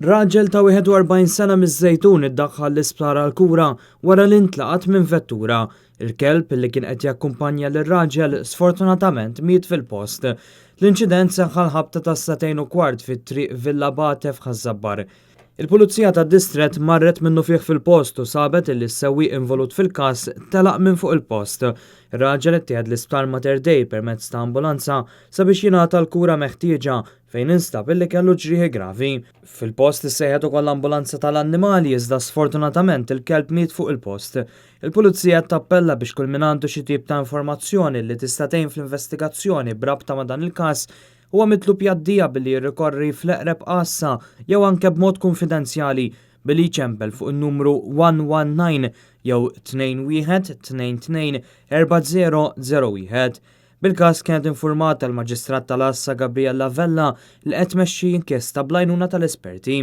Raġel ta' 41 sena miż-Żejtun iddaħħal l-isptar għall-kura wara li ntlaqat minn vettura. Il-kelb li kien qed jakkumpanja lir-raġel sfortunatament miet fil-post. L-inċident seħħ għall-ħabta tas-sagħtejn u kwart fi Triq Villa Abate f'Ħaż-Żabbar. Il-Pulizija tad-Distrett marret minnufih fil-post u sabet illi s-sewwieq involut fil-każ telaq minn fuq il-post. Ir-raġel ittieħed l-Isptar Mater Dei permezz ta' ambulanza sabiex jingħata l-kura meħtieġa fejn instab illi kellu ġrieħi gravi. Fil-post issejħet ukoll ambulanza tal-annimali iżda sfortunatament il-kelb miet fuq il-post. Il-Pulizija qed tappella biex kull min għandu xi tip ta' informazzjoni li tista' tgħin fl-investigazzjoni b'rabta ma' dan il-każ huwa mitlub jgħaddiha billi jirrikorri fl-eqreb għassa jew anke b'mod kunfidenzjali billi jċempel fuq in-numru 119 jew 2122 4001. Bil-każ kienet infurmata l-Maġistrat tal-Għassa Gabriella Vella li qed tmexxi inkjesta bl-għajnuna tal-esperti.